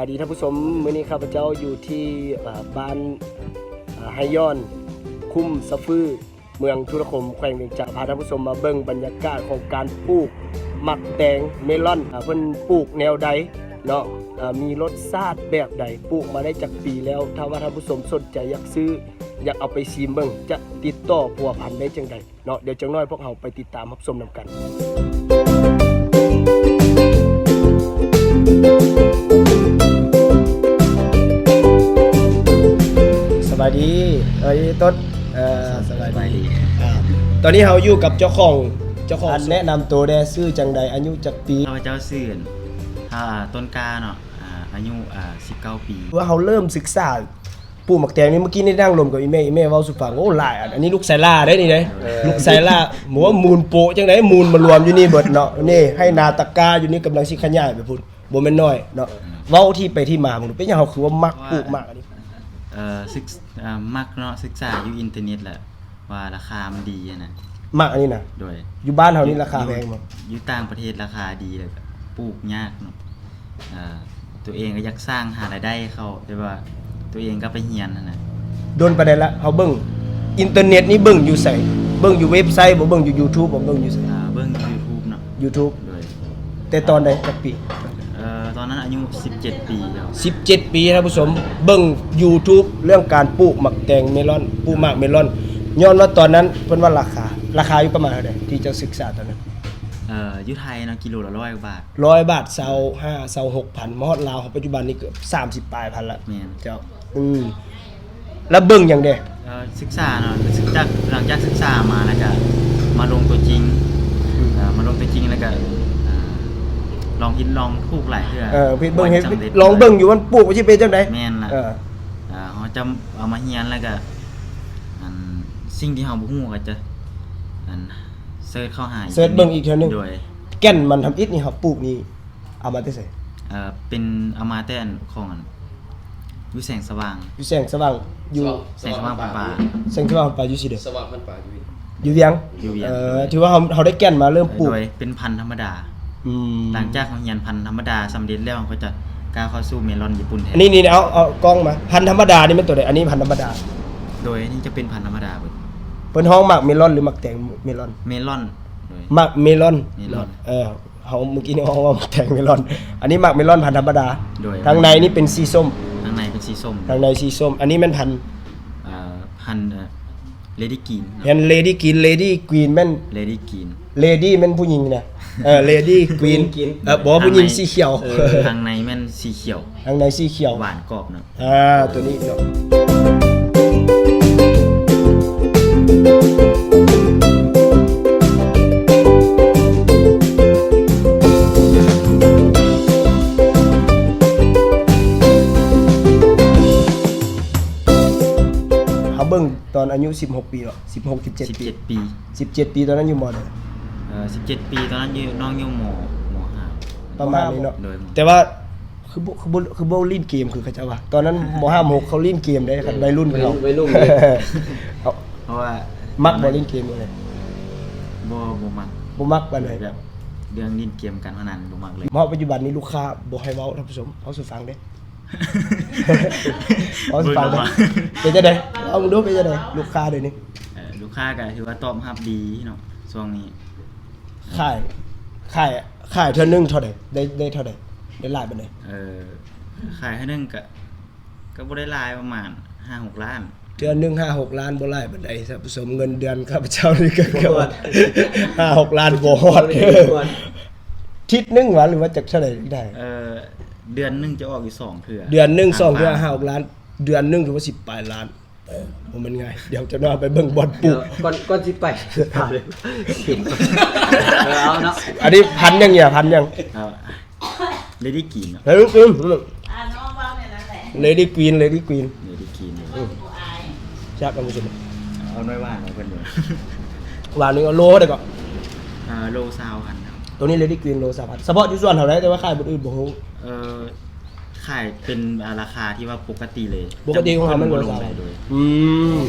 ສະບາຍດີທ່ານຜູ້ຊົມ, ມື້ນີ້ຂ້າພະເຈົ້າຢູ່ທີ່ ເອີ ບ້ານ ເອີ ໄຮຍ້ອນ, ຄຸ້ມສະຟື, ເມືອງທຸລະຄົມ, ແຂວງວຽງຈັນ, ພາທ່ານຜູ້ຊົມມາເບິ່ງບັນຍາກາດຂອງການປູກໝາກແຕງເມລອນ, ເພິ່ນປູກແນວໃດເນາະ, ເອີ ມີລົດຊາດແບບໃດ, ປູກມາໄດ້ຈັກປີແລ້ວ. ຖ້າວ່າທ່ານຜູ້ຊົມສົນໃຈຢາກຊື້, ຢາກເອົາໄປຊີມເບິ່ງ, ຈະຕິດຕໍ່ພົວພັນໄດ້ຈັ່ງໃດ? ເນາະ, ດຽວຈັກໜ້ອຍພວກເຮົາໄປຕິດຕາມຮັບຊົມນຳກັນ. ສະບາຍດີ ເອີຍ ຕົ້ນ ເອີ ສະບາຍດີ ສະບາຍດີ. ອ່າ ຕອນນີ້ເຮົາຢູ່ກັບເຈົ້າຂອງ ເຈົ້າຂອງ ອັນ ແນະນຳໂຕແດ່ ຊື່ຈັ່ງໃດ ອາຍຸຈັກປີ? ຂ້າພະເຈົ້າຊື່ ອ່າ ຕົ້ນກ້າເນາະ, ອ່າ ອາຍຸ ອ່າ ສິບເກົ້າປີ. ວ່າເຮົາເລີ່ມສຶກສາ ປູກໝາກແຕງນີ້ ເມື່ອກີ້ນີ້ນັ່ງລົມກັບອີ່ແມ່, ອີ່ແມ່ເວົ້າສູ່ຟັງ, ໂອ້ ຫຼາຍອັນ, ອັນນີ້ລູກຊາຍຫຼ້າເດ້ນີ້ເດ້, ເອີ ລູກຊາຍຫຼ້າ, ໝູນໂປະຈັ່ງໃດ, ໝູນມາລວມຢູ່ນີ້ເບິດເນາະ, ນີ້ໄຮ່ນາຕະກາຢູ່ນີ້ກຳລັງຊິຂະຫຍາຍໄປພຸ້ນ, ບໍ່ແມ່ນນ້ອຍເນາະ. ເອີ ເວົ້າທີ່ໄປທີ່ມາເບິ່ງ ເປັນຫຍັງເຮົາຄືວ່າມັກປູກໝາກອັນນີ້? ເອີ ສຶກ ເອີ ມັກເນາະ, ສຶກສາຢູ່ອິນເຕີເນັດແຫຼະ ວ່າລາຄາມັນດີຫັ້ນນະ. ໝາກອັນນີ້ນະ? ໂດຍ. ຢູ່ບ້ານເຮົານີ້ລາຄາແພງບໍ່? ຢູ່ຕ່າງປະເທດລາຄາດີ ແລ້ວກະປູກຍາກເນາະ. ເອີ ຕົວເອງກໍຢາກສ້າງຫາລາຍໄດ້ເຂົ້າ, ແຕ່ວ່າຕົວເອງກໍໄປຮຽນຫັ້ນນະ. ດົນປານໃດລະ? ເຮົາເບິ່ງອິນເຕີເນັດນີ້ເບິ່ງຢູ່ໃສ? ເບິ່ງຢູ່ເວັບໄຊບໍ່? ເບິ່ງຢູ່ຢູທູບບໍ່? ເບິ່ງຢູ່ໃສ? ອ່າ ເບິ່ງຢູທູບເນາະ. ຢູທູບ. ໂດຍ. ແຕ່ຕອນໃດ? ຈັກປີ? ເອີ ຕອນນັ້ນອາຍຸສິບເຈັດປີແລ້ວ. ສິບເຈັດປີ ທ່ານຜູ້ຊົມ, ເບິ່ງຢູທູບເລື່ອງການປູກໝາກແຕງເມລອນ, ປູກໝາກເມລອນ. ຍ້ອນວ່າຕອນນັ້ນເພິ່ນວ່າລາຄາ, ລາຄາຢູ່ປະມານເທົ່າໃດ ທີ່ເຈົ້າສຶກສາຕອນນັ້ນ? ເອີ ຢູ່ໄທເນາະ, ກິໂລລະຮ້ອຍກວ່າບາດ. ຮ້ອຍບາດ, ຊາວຫ້າ ຊາວຫົກພັນ, ມາຮອດລາວເຮົາປັດຈຸບັນນີ້ເກືອບສາມສິບປາຍພັນລະ. ແມ່ນ. ເຈົ້າ. ອືມ ແລ້ວເບິ່ງຫຍັງແດ່? ເອີ ສຶກສາເນາະ, ສຶກຈາກ ຫຼັງຈາກສຶກສາມາແລ້ວກະມາລົງຕົວຈິງ. ອືມ. ເອີ ມາລົງຕົວຈິງແລ້ວກະ ເອີ ລອງຜິດລອງຖືກຫຼາຍເທື່ອ. ເອີ ເຮັດເບິ່ງ ເຮັດ ລອງເບິ່ງຢູ່ ມັນປູກມັນຊິເປັນຈັ່ງໃດ? ແມ່ນລະ. ເອີ ເຮົາຈະເອົາມາຮຽນແລ້ວກະ ອັນ ສິ່ງທີ່ເຮົາບໍ່ຮູ້ກໍຈະ ອັນ ເສີດເຂົ້າຫາ ເສີດເບິ່ງອີກເທື່ອໜຶ່ງ. ໂດຍ. ແກ່ນມັນທຳອິດນີ້ເຮົາປູກນີ້ ເອົາມາແຕ່ໃສ? ເອີ ເປັນ ເອົາມາແຕ່ອັນ ຂອງອັນ ຢູ່ແສງສະຫວ່າງ. ຢູ່ແສງສະຫວ່າງ ຢູ່ ສະຫວ່າງ ແສງສະຫວ່າງພັນປາ. ແສງສະຫວ່າງພັນປາຢູ່ໃສເດ? ສະຫວ່າງພັນປາຢູ່ວຽງ. ຢູ່ວຽງ? ຢູ່ວຽງ. ເອີ ໂດຍ. ຖືວ່າເຮົາ ເຮົາໄດ້ແກ່ນມາເລີ່ມປູກ. ໂດຍ. ເປັນພັນທຳມະດາ. ອືມ. ຫຼັງຈາກເຮົາຮຽນພັນທຳມະດາສຳເລັດແລ້ວ ເຮົາກໍຈະກ້າວເຂົ້າສູ່ເມລອນຍີ່ປຸ່ນແທນ. ນີ້ ນີ້ ເອົາ ເອົາກ້ອງມາ. ພັນທຳມະດານີ້ແມ່ນໂຕໃດ? ອັນນີ້ພັນທຳມະດາ. ໂດຍ. ນີ້ຈະເປັນພັນທຳມະດາເບິດ. ເພິ່ນຮ້ອງໝາກເມລອນ ຫຼື ໝາກແຕງເມລອນ? ເມລອນ. ໂດຍ. ໝາກເມລອນ. ເມລອນ. ເອີ ເຮົາ ເມື່ອກີ້ນີ້ເຮົາເວົ້າແຕງເມລອນ, ອັນນີ້ໝາກເມລອນພັນທຳມະດາ. ໂດຍ. ທາງໃນນີ້ເປັນສີສົ້ມ. ທາງໃນເປັນສີສົ້ມ. ທາງໃນສີສົ້ມ. ອັນນີ້ແມ່ນພັນ ເອີ ພັນ ເອີ ເລດີ້ກຣີນ. ແມ່ນເລດີ້ກຣີນ. ເລດີ້ກຣີນແມ່ນ ເລດີ້ກຣີນ. ເລດີ້ແມ່ນຜູ້ຍິງນະ. ເອີ ເລດີ້ກຣີນ. ຜູ້ຍິງ. ເອີ ບໍ່ ຜູ້ຍິງສີຂຽວ. ເອີ ທາງໃນແມ່ນສີຂຽວ. ທາງໃນສີຂຽວ. ຫວານກອບເນາະ. ອ່າ ຕົວນີ້ເນາະ. ເຮົາເບິ່ງຕອນອາຍຸສິບຫົກປີເນາະ, ສິບຫົກ ສິບເຈັດປີ. ສິບເຈັດປີ. ສິບເຈັດປີ ຕອນນັ້ນຢູ່ ມໍໃດ? ເອີ ສິບເຈັດປີ ຕອນນັ້ນຢູ່ ນ້ອງຢູ່ ມໍ ມໍຫ້າ ປະມານນີ້ເນາະ. ໂດຍ. ແຕ່ວ່າ ຄືບໍ່ ຄືບໍ່ ຄືບໍ່ຫຼິ້ນເກມຄືເຂົາເຈົ້າວ່າ ຕອນນັ້ນ ມໍຫ້າ ມໍຫົກ ເຂົາຫຼິ້ນເກມເດ້ ຄັນໄວລຸ້ນເຂົາ ໄວລຸ້ນເດ້. ເອົາ ເພາະວ່າ ມັກບໍ່ຫຼິ້ນເກມ? ບໍ່ ບໍ່ມັກ. ບໍ່ມັກປານໃດ? ແບບເລື່ອງຫຼິ້ນເກມ ການພະນັນ ບໍ່ມັກເລີຍ. ເພາະປັດຈຸບັນນີ້ລູກຄ້າບໍ່ໃຫ້ເວົ້າ ທ່ານຜູ້ຊົມ ເວົ້າສູ່ຟັງເດ້ ເວົ້າສູ່ຟັງເດ້. ເປັນຈັ່ງໃດ? ເວົ້າເບິ່ງດູ ເປັນຈັ່ງໃດ ລູກຄ້າດຽວນີ້? ເອີ ລູກຄ້າກໍຖືວ່າຕອບຮັບດີເນາະ ຊ່ວງນີ້. ຂາຍ ຂາຍ ຂາຍເທື່ອໜຶ່ງເທົ່າໃດ? ໄດ້ ໄດ້ເທົ່າໃດ? ໄດ້ຫຼາຍປານໃດ? ເອີ ຂາຍເທື່ອໜຶ່ງກະ ກະບໍ່ໄດ້ຫຼາຍ ປະມານຫ້າຫົກລ້ານ. ເທື່ອໜຶ່ງຫ້າຫົກລ້ານ ບໍ່ຫຼາຍປານໃດ ທ່ານຜູ້ຊົມ. ເງິນເດືອນຂ້າພະເຈົ້ານີ້ກະ ບໍ່ຮອດ ຫ້າຫົກລ້ານບໍ່ຮອດ. ທິດໜຶ່ງຫວາ ຫຼືວ່າຈັກເທົ່າໃດໄດ້? ເອີ ເດືອນໜຶ່ງຈະອອກຢູ່ສອງເທື່ອ. ເດືອນໜຶ່ງສອງເທື່ອ ຫ້າຫົກລ້ານ. ເດືອນໜຶ່ງຖືວ່າສິບປາຍລ້ານ. ເອີ ບໍ່ແມ່ນງ່າຍ. ດຽວຈະນອນໄປເບິ່ງບ່ອນປູກ ກ່ອນ ກ່ອນຊິໄປ ຖາມເລີຍ. ເອີ ເອົາເນາະ. ອັນນີ້ພັນຫຍັງເນຍ? ພັນຫຍັງ? ເອີ ເລດີ້ກຣີນເນາະ. ເລດີ້ກຣີນ. ອ່າ ນ້ອງເວົ້າແນວນັ້ນແຫຼະ. ເລດີ້ກຣີນ ເລດີ້ກຣີນ. ເລດີ້ກຣີນ. ອືມ ຈັກ ທ່ານຜູ້ຊົມ ເອົາໜ້ອຍຫວານໃຫ້ເພິ່ນເບິ່ງ. ຫວານນີ້ໂລເທົ່າໃດເກາະ? ເອີ ໂລຊາວພັນ. ໂຕນີ້ເລດີ້ກຣີນໂລຊາວພັນ ສະເພາະຢູ່ສວນເຮົາໄດ໋ ແຕ່ວ່າຂາຍບ່ອນອື່ນບໍ່ຮູ້. ເອີ ຂາຍເປັນ ອ່າ ລາຄາທີ່ວ່າປົກກະຕິເລີຍ. ປົກກະຕິຂອງເຮົາແມ່ນໂລຊາວພັນ. ໂດຍ. ອືມ